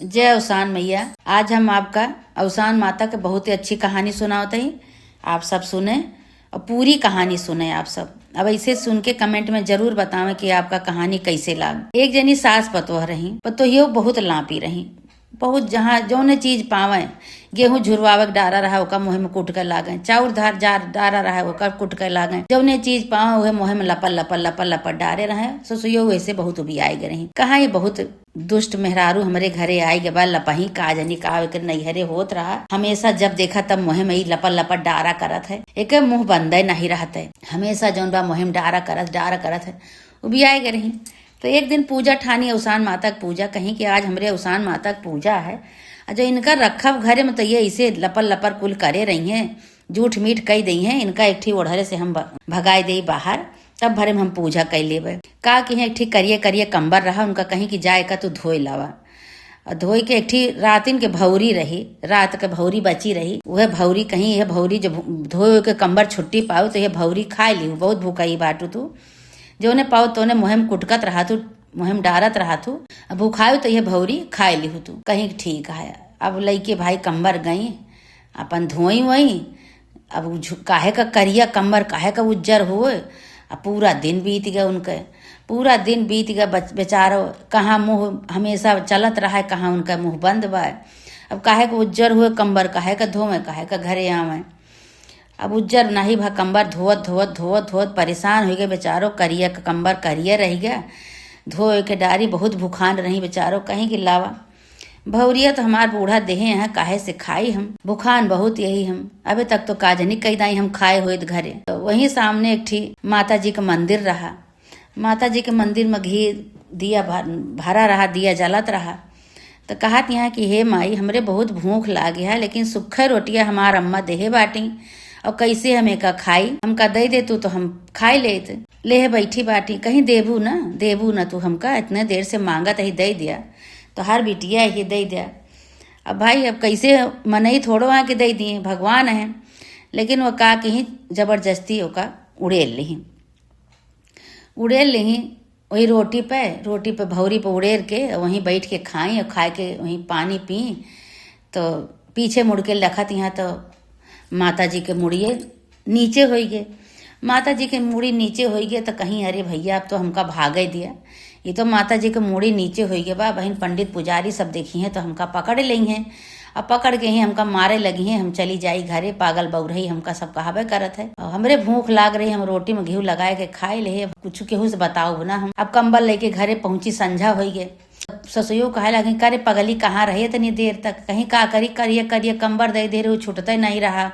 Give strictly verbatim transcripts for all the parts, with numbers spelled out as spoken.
जय अवसान मैया। आज हम आपका अवसान माता के बहुत ही अच्छी कहानी सुनावत हई। आप सब सुने और पूरी कहानी सुने आप सब। अब ऐसे सुन के comment में जरूर बतावें कि आपका कहानी कैसे लाग। एक जनी सास पतोह रही। पतोहियो बहुत लापी रही। बहुत जहाँ जौने चीज पावे, गेहूं झुरवावे के डारा रहा, ओका मुँहे में कुट के लागे, चाउर धार जार डारा रहा, ओका कुट के लागे, जौने चीज पावे, उहे मुँहे में लपल लपल लपल लपल डारे रहे। ससुइयो वैसे बहुत उबियाए गए रही। कहाँ ये बहुत दुष्ट मेहरारू हमरे घरे आए गए बा, लपही का जनी का एकर नैहरे होत रहा। हमेशा जब देखा तब मुँहे में ई लपल लपल डारा करत है, एके मुँह बंदे नहीं रहत है। हमेशा जौन बा मुँहे में डारा करत, डारा करत है, उबियाए गए रही। तो एक दिन पूजा ठानी अवसान माता के पूजा, कहीं कि आज हमरे अवसान माता के पूजा है, और जो इनका रखब घरे में तो ये ऐसे लपर लपर कुल करे रही हैं, जूठ मीठ कई दई हैं, इनका एक ठी ओढ़रे से हम ब-, भगाई देई बाहर, तब भरे में हम पूजा कई लेबे। का कि एक ठी करिए करिए कंबर रहा, उनका कहीं कि जाए का तू धोए लावा। और धोए के एक ठी रातिन के भौरी रही, रात के भौरी बची रही, वह भौरी कहीं, यह भौरी जब धोए के कंबर छुट्टी पाओ तो यह भौरी खाए ली, बहुत भूखाई बाटू तू। जौने पाओ तौने मुँहे में कुटकत रहा तू, मुँहे में डारत रहा तू। अब भूखायो तो यह भौरी खाए लिहू तू। कहीं ठीक है। अब लइके भाई कंबर गई, अपन धोई वई। अब उ झु-, काहे का करिया कंबर, काहे का उज्जर होए। अब पूरा दिन बीत गया उनके, पूरा दिन बीत गया। बच-, बेचारो कहाँ मुँह हमेशा चलत रहा है, कहाँ उनका मुँह बंद बा। अब काहे का उज्जर हुए कंबर, काहे का धोवे, काहे का घरे आवे। अब उज्जर नाही भा कंबर धोवत, धोवत, धोवत, धोवत परेशान होइ गए बेचारो। करिया क-, कंबर करिया रहि गया। धोए के डारी बहुत भुखान रही बेचारो, कहीं कि लावा, भौरिया तो हमार बूढ़ा देहे हैं, काहे से खाई हम, भुखान बहुत यही हम, अबे तक तो काजनी कई दाई हम खाए होइत घरे। तो वहीं सामने एक ठी माता जी का मंदिर रहा। माता जी के मंदिर में घी दिया भर-, भरा रहा, दिया जलत रहा। तो कहत यहाँ कि हे माई, हमरे बहुत भूख लागे है, लेकिन सुखे रोटिया हमार अम्मा देहे बाटी, और कैसे हम एका खाई? हमका दे दे तू तो हम खाई लेत। लेहे बैठी बाटी, कहीं देबू ना, देबू ना तू हमका, इतने देर से मांगत ही दे दिया, तो हर बिटिया ही दे दिया। अब भाई, अब कैसे मनई थोड़ो है कि दे दिए, भगवान है। लेकिन वो का कहीं जबरदस्ती ओका उड़ेल लिही, उड़ेल लिही। वही रोटी पे, रोटी पे भौरी पे उड़ेर के वहीं बैठ के खाई और खाए के वहीं पानी पी। तो पीछे मुड़ के लखत यहाँ तो माता जी के मुड़िए नीचे होई गे। माता जी के मुड़ी नीचे होई गे तो कहीं, "अरे भैया, अब तो हमका भागे दिया, ये तो माता जी के मुड़ी नीचे होई गे बा, बहिन पंडित पुजारी सब देखी हैं तो हमका पकड़ लेई हैं।" अब पकड़ के ही हमका मारे लगी हैं, हम चली जाई घरे, पागल बउरही हमका सब कहबे करत है। और हमरे भूख लाग रही, हम रोटी में घी लगाए के खाए ले, कुछ केहू से बताओ ना हम। अब कंबल लेके घरे पहुंची, संझा होई गे। ससुयो कहे लगी, "का रे पगली, कहाँ रहे इतनी देर तक? कहीं का करी, करिए करिए कंबर दे दे रहू, छूटते नहीं रहा।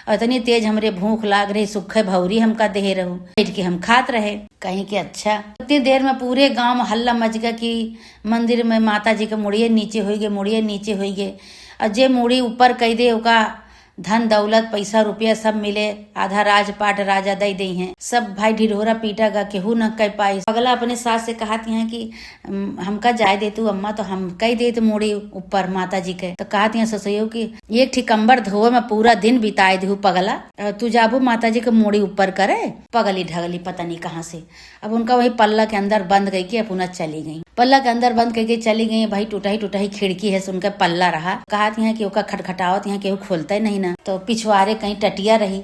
और इतनी तेज हमरे भूख लाग रही, सुखे भौरी हमका दे रहू, बैठ के हम खात रहे।" कहीं के अच्छा। उतनी देर में पूरे गांव में हल्ला मच गया कि मंदिर में माता जी के मुड़िए नीचे होई गे, मुड़िए नीचे होई गे। और जे मुड़ी ऊपर कई दे, ओका धन दौलत, पैसा रुपया सब मिले, आधा राजपाट राजा दे दे हैं। सब भाई ढिढोरा पीटा गा, केहू न कह पाई। पगला अपने सास से कहत हैं कि, "अम, हमका जाए दे तू अम्मा, तो हम कई देत मुड़ी ऊपर माता जी के।" तो कहत हैं ससुयो कि, "एक ठी कंबर धोवे में पूरा दिन बिताए देहू पगला, अ, तू जाबू माता जी के मुड़ी ऊपर करे?" पगली ढगली पता नहीं कहाँ से। अब उनका वही पल्ला के अंदर बंद कइके अपना चली गई। पल्ला के अंदर बंद कइके चली गई। भाई, टूटही टूटही खिड़की है, उनका पल्ला रहा। कहत हैं कि ओका खटखटावत हैं, केहू खोलते नहीं ना। तो पिछवारे कहीं टटिया रही,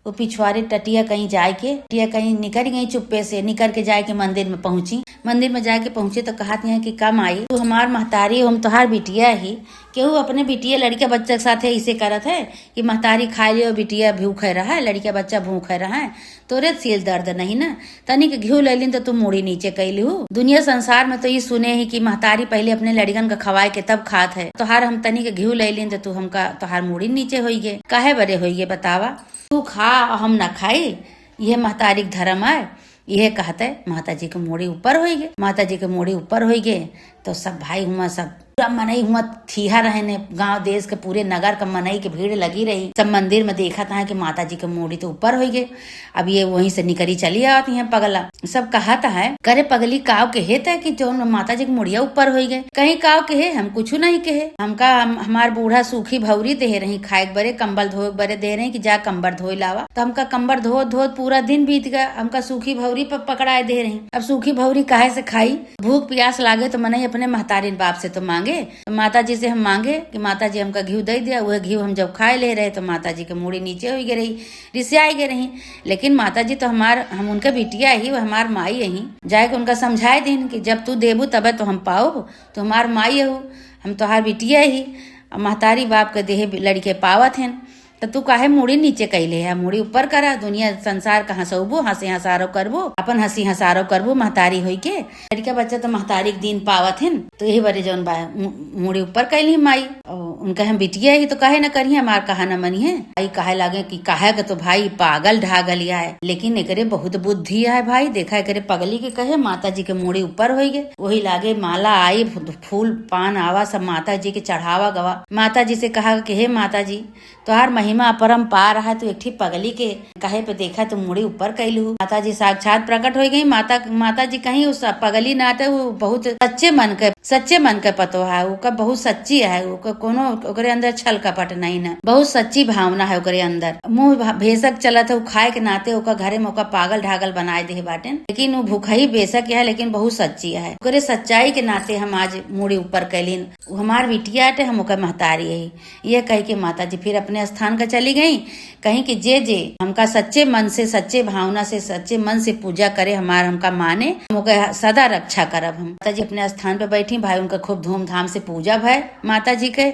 वो पिछवारे टटिया कहीं जाए के, टटिया कहीं निकल गई चुप्पे से, निकल के जाए के मंदिर में पहुंची। मंदिर में जाए के पहुंची तो कहत हैं कि, "का माई, तू हमार महतारी हो, हम तोहार बिटिया ही, केहू अपने बिटिया लड़का बच्चा के साथे ऐसे करत है कि महतारी खाए लियो, बिटिया भूखे रहे, लड़का बच्चा भूखे रहे, तोरे सील दर्द नहीं ना, तनिक घिउ ले लिन तो तू मुड़ी नीचे कई लिहू। दुनिया संसार में तो ई सुने ही कि महतारी पहले अपने लड़िकन का खवाए के तब खात है, तोहार हम तनिक घिउ ले लिन तो तू हमका, तोहार मुड़ी नीचे होई गे, काहे बरे होई गे बतावा? तू खा, हम ना खाई, यह महतारी के धर्म है।" यह कहते माता जी के मुड़ी ऊपर होई गे। माता जी के मुड़ी ऊपर होई गे तो सब भाई हुआ, सब पूरा मनई हुआ थीहा रहे ने, गांव देश के पूरे नगर के मनई के भीड़ लगी रही। सब मंदिर में देखत हैं कि माता जी के मुड़ी तो ऊपर होई गे। अब ये वहीं से निकरी चली आवत हैं पगला। सब कहत है, "करे पगली, काव कहे तै कि जौन माता जी के मुड़िया ऊपर होई गे?" कहीं, "काव कहे, हम कुछ नहीं कहे, हमका हम, हमार बूढ़ा सूखी भौरी दे रही खाए के बरे, कंबल धोए के बरे दे रही कि जा कंबर धोए लावा।" तो हमका कंबर धोत धोत पूरा दिन बीत गया, हमका सूखी भौरी पर पकड़ाए दे रही। अब सूखी भौरी काहे से खाई? भूख प्यास लागे तो मनई अपने महतारिन बाप से तो मांगे, तो माता जी से हम मांगे कि माता जी हमका घीव दे दिया। वह घीव हम जब खाए ले रहे तो माता जी के मूड़ी नीचे हो गए रही, रिसियाई गए रही। लेकिन माता जी तो हमार, हम उनके बिटिया ही, वो हमार माई यही। जाए के उनका समझाए दिन कि जब तू देबू तबे तो हम पाओ, तो हमार माई हो, हम तोहार बिटिया ही। अब महतारी बाप के देहे लड़के पावत हैं, तो तू काहे मूड़ी नीचे कैले है? मूड़ी ऊपर करा, दुनिया संसार का हंसौबू, हंसी हंसारो करबू, अपन हंसी हंसारो करबू महतारी होई के। लड़का बच्चा तो महतारी के दिन पावत हैं, तो यही बरे जौन बा मू-, मूड़ी ऊपर कैली माई। और उनका हम बिटिया ही तो काहे न करिए, हमार कहा न मनिए। आई कहे लागे कि काहे के तो भाई पागल ढागल या है, लेकिन एकरे बहुत बुद्धि है भाई। देखा एकरे पगली के कहे माता जी के मूड़ी ऊपर होई गए, वही लागे माला आई, फूल पान आवा, सब माता जी के चढ़ावा गवा। माता जी से कहा कि हे माता जी, तोहार महिमा अपरंपार है, तू एक ठी पगली के कहे पे देखा तू मूड़ी ऊपर कैलू। माता जी साक्षात प्रकट हो गई। माता, माता जी कहीं उस पगली नाते वो बहुत सच्चे मन के, सच्चे मन के पतो है, ओकर बहुत सच्ची है, ओकर कोनो, ओकरे अंदर छल कपट नहीं न, बहुत सच्ची भावना है ओकरे अंदर। मुंह भा-, भेसक चलत है, उ खाए के नाते ओकर घरे में ओकर पागल ढागल बनाए दे बाटेन, लेकिन वो भूखही बेसक है, लेकिन बहुत सच्ची है। ओकरे सच्चाई के नाते हम आज मूड़ी ऊपर कैलीन। उ हमार बिटिया आटे, हम ओकर महतारी है। ये कह के माता जी फिर अपने स्थान का चली गई। कहीं कि जे जे हमका सच्चे मन से, सच्चे भावना से, सच्चे मन से पूजा करे, हमार हमका माने, हम ओकर सदा रक्षा करब। हम माता जी अपने स्थान पे बैठी, भाई उनका खूब धूमधाम से पूजा भय माता जी के।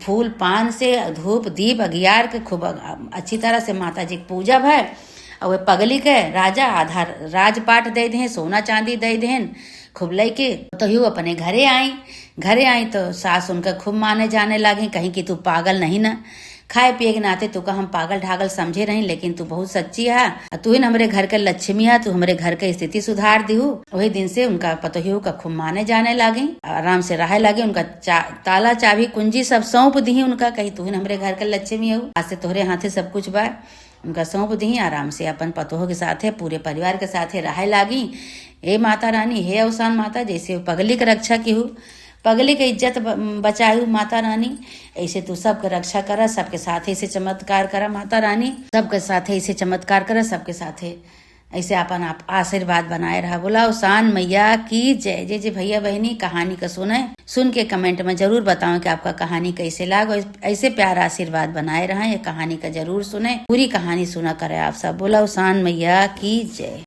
फूल पान से, धूप दीप अगियार के खूब अ-, अच्छी तरह से माता जी के पूजा भय। और वह पगली के राजा आधा राजपाट दे दें, सोना चांदी दे दें, खूब लइके तो ही अपने घरे आई। घरे आई तो सास उनका खूब माने जाने लागी, कहीं कि तू पागल नहीं ना, खाए पिए के नाते तू का हम पागल ढागल समझे रही, लेकिन तू बहुत सच्ची है। आ तू ही न हमरे घर के लक्ष्मी है, तू हमरे घर के स्थिति सुधार दिहू। वही दिन से उनका पतोहियो का खूब माने जाने लागी, आराम से रहे लागी। उनका चा-, ताला चाबी कुंजी सब सौंप दिही उनका, कही तू ही न हमरे घर के लक्ष्मी हो, आज से तोहरे हाथे सब कुछ बा। उनका सौंप दिही, आराम से अपन पतोह के साथे, पूरे परिवार के साथे रहे लागी। हे माता रानी, हे अवसान माता, जैसे पगली के रक्षा किहू, पगली के इज्जत ब-, बचायू माता रानी, ऐसे तू सबके रक्षा करा, सबके साथे ऐसे चमत्कार करा माता रानी, सबके साथे ऐसे चमत्कार करा, सबके साथे ऐसे अपन आप आशीर्वाद बनाए रहा। बोला अवसान मैया की जय। जे जे भैया बहनी कहानी का सुने, सुन के comment में जरूर बताओ कि आपका कहानी कैसे लाग। और ऐसे प्यारा आशीर्वाद बनाए रहा, ये कहानी का जरूर सुने, पूरी कहानी सुना करे आप सब। बोला अवसान मैया की जय।